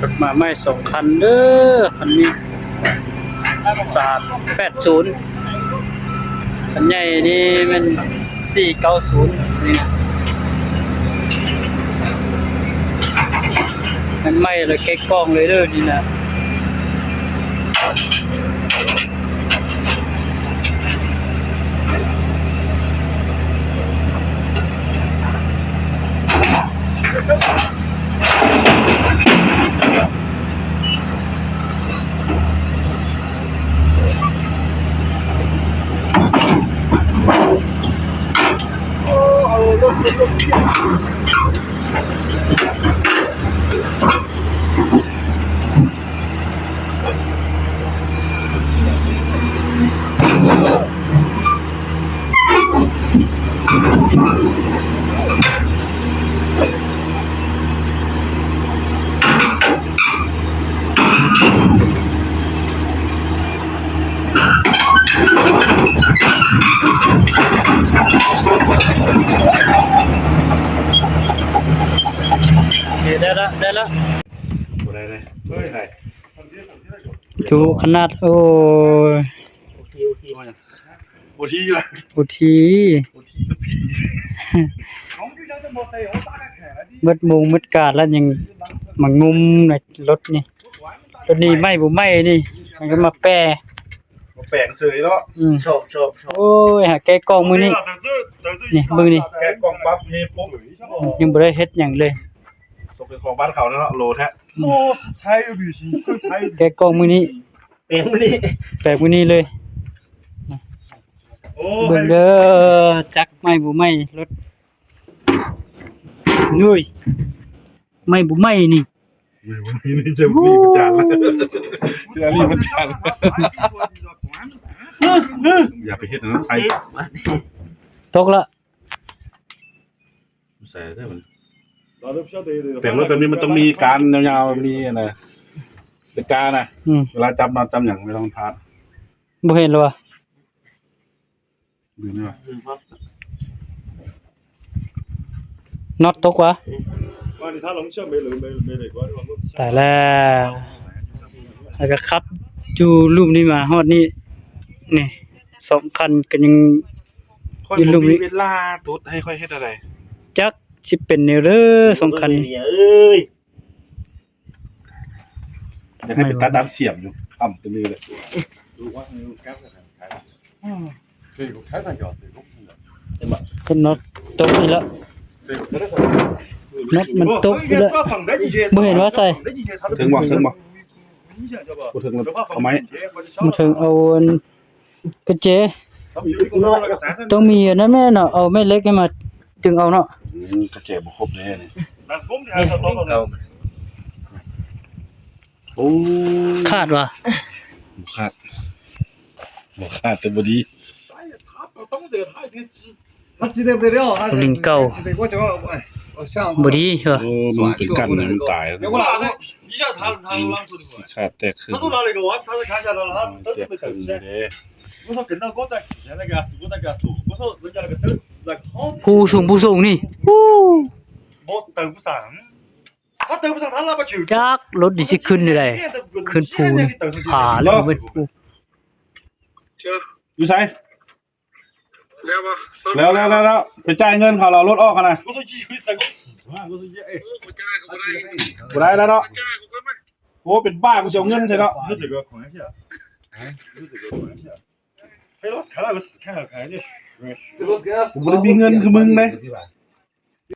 ລົດມາໃໝ່ສອງຄັນເດີ້ ຄັນນີ້ສາມແປດສູນ ຄັນໃຫຍ່ນີ້ແມ່ນສີ່ເກົ້າສູນ ນີ້ນະ ແມ່ນໃໝ່ແລ້ວແກະກ່ອງເລີຍເດີ້ ນີ້ນະ. ໂອເຄ ໄດ້ລະ ໄດ້ລະ ບໍ່ໄດ້ເລີຍ ບໍ່ໄດ້ຖ່າຍ ດຸຂະໜາດ ໂອ້ຍ ໂອທີ ໂອທີ ວ່າຫຍັງ? ໂອທີ ວ່າ ໂອທີ ໂອທີກັບພີ້ ເບິດໂມງເບິດການແລ້ວ ຍັງມາງຸ່ມໃນລົດນີ້ ລົດນີ້ໄໝ້ບໍ່ໄໝ້ນີ້ ມັນກໍມາແປ ມາແປເສີຍເນາະ ອືມ ຊອບ ຊອບ ຊອບ ໂອ້ຍ ຫາແກະກ່ອງມື້ນີ້ ນີ້ ເບິ່ງນີ້ ແກະກ່ອງປັບເພປຸບ ຍັງບໍ່ໄດ້ເຮັດຫຍັງເລີຍ ສົມເປັນຂອງບ້ານເຂົາເນາະ ໂຫຼແທ້ ແກະກ່ອງມື້ນີ້ ແປງມື້ນີ້ ແປງມື້ນີ້ເລີຍ ໂອ້ຍ ເບິ່ງເດີ້ ຈັກໄໝ້ບໍ່ໄໝ້ລົດ ໂອ້ຍ ໄໝ້ບໍ່ໄໝ້ນີ້ ໄໝ້ບໍ່ໄໝ້ນີ້ ເຈົ້ານີ້ປະຈານລະ ເຈົ້ານີ້ປະຈານລະ ຢ່າໄປເຮັດນະ ໄຟຕົກລະ. ໃສ່ເດີມັນ ແປງລົດແບບນີ້ມັນຕ້ອງມີການຍາວໆ ມີອັນນະ ເປັນການນະ ອືມ ເວລາຈັບນັອດຈັບຫຍັງ ໄມ່ຕ້ອງພາດ ບໍ່ເຫັນເລີຍວ່າ ລືມແລ້ວວ່າ ນັອດຕົກຫວາ ຕາຍແລ້ວ ແລ້ວກໍຂັບຢູ່ລຸ່ມນີ້ມາຮອດນີ້ ນີ້ ສອງຄັນກໍຍັງ ຂ້ອຍບໍ່ມີເວລາຕຸດ ໃຫ້ຂ້ອຍເຮັດແນວໃດ? ຈັກຊິເປັນແນວເດີ ສອງຄັນນີ້ ເອີຍ ຢາກໃຫ້ເປັນຕາດຳສຽມຢູ່ ຄ້ຳຈະມີເລີຍ ເປັນນັອດຕົກອີກແລ້ວ ນັອດມັນຕົກອີກແລ້ວ ບໍ່ເຫັນວ່າໃສ່ ເຖິງບໍ່ ເຖິງບໍ່ ບໍ່ເຖິງແລ້ວ ເອົາໄມ້ ບໍ່ເຖິງ ເອົາອັນ ກະເຈ ຕ້ອງມີອັນນັ້ນແມ່ນເນາະ ເອົາແມ່ເຫຼັກໃຫ້ມາດຶງເອົາເນາະ ອືມ ກະເຈບໍ່ຄົບເດ້ນີ້ ໂອ້ ຂາດຫວາ ບໍ່ຂາດ ບໍ່ຂາດແຕ່ບໍ່ດີ ລິງເກົ່າ ບໍ່ດີຫວາ ໂອ້ ມັນເປັນກັນ ມັນຕາຍ ຂາດແຕກເຄິ່ງ ແຕກເຄິ່ງເດ້ ຜູ້ສູງ ຜູ້ສູງນີ້ ຮູ້ ຈັກລົດນີ້ຊິຂຶ້ນແນວໃດ ຂຶ້ນພູນີ້ ຜາແລ້ວ ເປັນພູ ຢູ່ໃສ? ແລ້ວບໍ່? ແລ້ວ ແລ້ວ ແລ້ວ ແລ້ວ ໄປຈ່າຍເງິນເຂົາ ເອົາລົດອອກຫັ້ນນະ ບໍ່ໄດ້ແລ້ວເນາະ ໂອ້ ເປັນບ້າ ກູຊິເອົາເງິນໃສເນາະ ກູບໍ່ໄດ້ມີເງິນຄືມຶງເດ້.